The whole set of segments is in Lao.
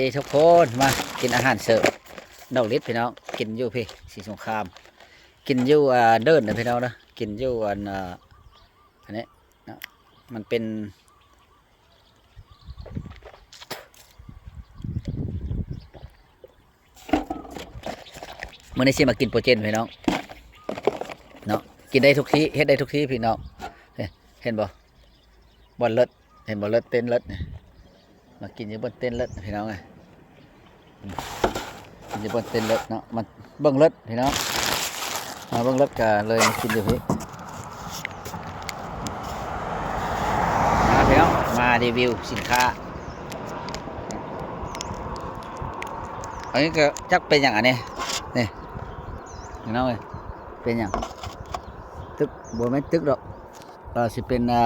ດີທຸກຄົນ ມາກິນອາຫານເສີບດອກລິດພີ່ນ້ອງ ກິນຢູ່ພີ້ ສີສົງຄາມ ກິນຢູ່ ອ່າ ເດີນນະພີ່ນ້ອງເດີ ກິນຢູ່ອັນ ອ່າ ອັນນີ້ເນາະ ມັນເປັນ ມື້ນີ້ຊິມາກິນໂປເຈນພີ່ນ້ອງເນາະ ກິນໄດ້ທຸກທີ່ ເຮັດໄດ້ທຸກທີ່ພີ່ນ້ອງ ເຫັນບໍ່? ບ່ອນເລີດ ເຫັນບໍ່? ເລີດ ເຕັນເລີດນີ້ ມາກິນຢູ່ບ່ອນເຕັນເລີດພີ່ນ້ອງເອີຍ ກິນຢູ່ບ່ອນເຕັນເລີດເນາະ ມາເບິ່ງເລີດພີ່ນ້ອງ ມາເບິ່ງເລີດກະເລີຍມາກິນຢູ່ພີ້ ມາພີ່ນ້ອງ ມາຣີວິວສິນຄ້າ ອັນນີ້ກະຈັກເປັນຫຍັງອັນນີ້ ນີ້ ພີ່ນ້ອງເອີຍ ເປັນຫຍັງ? ຕຶກ ບໍ່ແມ່ນຕຶກດອກ ກໍຊິເປັນ ອ່າ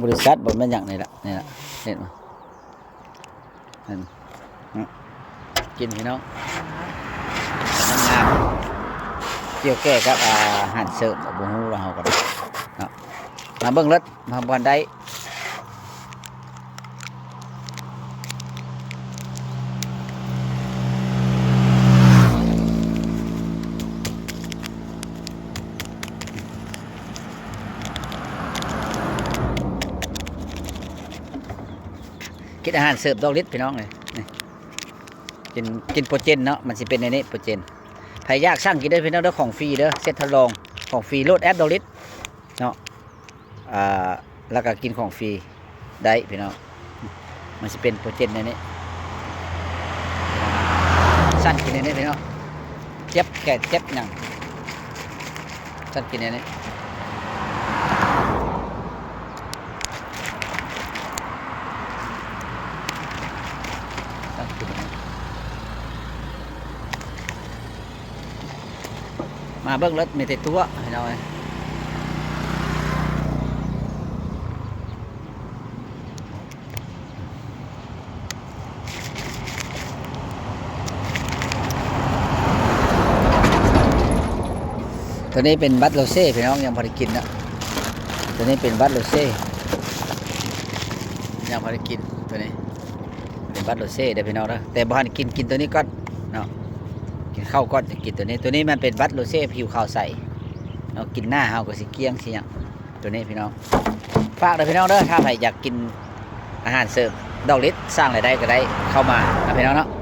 ບໍລິສັດບໍ່ແມ່ນຫຍັງນີ້ລະ ນີ້ລະ ເຫັນບໍ່? ເຫັນ ເນາະ ກິນພີ່ນ້ອງ ງາມໆ ກ່ຽວແກ່ກັບ ອ່າ ອາຫານເສີບ ບໍ່ຮູ້ລະເຮົາກໍໄດ້ເນາະ ມາເບິ່ງເລີດ ມາບ່ອນໃດ ກິນອາຫານເສີບດອກລິດພີ່ນ້ອງເອີຍ ນີ້ ກິນ ກິນໂປເຈນເນາະ ມັນຊິເປັນແນວນີ້ໂປເຈນ ໃຜຢາກສັ່ງກິນເດີພີ່ນ້ອງເດີ ຂອງຟຣີເດີ ເຊັດທົດລອງ ຂອງຟຣີ ໂຫຼດແອັບດອກລິດເນາະ ອ່າ ແລ້ວກໍກິນຂອງຟຣີໄດ້ພີ່ນ້ອງ ມັນຊິເປັນໂປຣເຈນແນວນີ້ ຊັ້ນກິນແນວນີ້ພີ່ນ້ອງ ເຈັບແຂນເຈັບຫຍັງ ຊັ້ນກິນແນວນີ້ ຊັ້ນກິນແນວນີ້. ມາເບິ່ງເລີດ ມີແຕ່ຕົວະພີ່ນ້ອງເອີຍ ໂຕນີ້ເປັນບັດໂຣເຊ່ພີ່ນ້ອງ ຍັງບໍ່ໄດ້ກິນເນາະ ໂຕນີ້ເປັນບັດໂຣເຊ່ ຍັງບໍ່ໄດ້ກິນໂຕນີ້. ເປັນບັດໂຣເຊ່ເດີພີ່ນ້ອງເດີ ແຕ່ບໍ່ທັນກິນ ກິນໂຕນີ້ກ່ອນເນາະ ກິນເຂົ້າກ່ອນຈະກິນໂຕນີ້ ໂຕນີ້ມັນເປັນບັດໂຣເຊ່ຜິວຂາວໃສເນາະ ກິນໜ້າເຮົາກໍຊິກ້ຽງຊິຫຍັງ ໂຕນີ້ພີ່ນ້ອງ ຝາກເດີພີ່ນ້ອງເດີ ຖ້າໃຜຢາກກິນອາຫານເສີມດອກລິດ ສ້າງລາຍໄດ້ກໍໄດ້ ເຂົ້າມານະພີ່ນ້ອງເນາະ.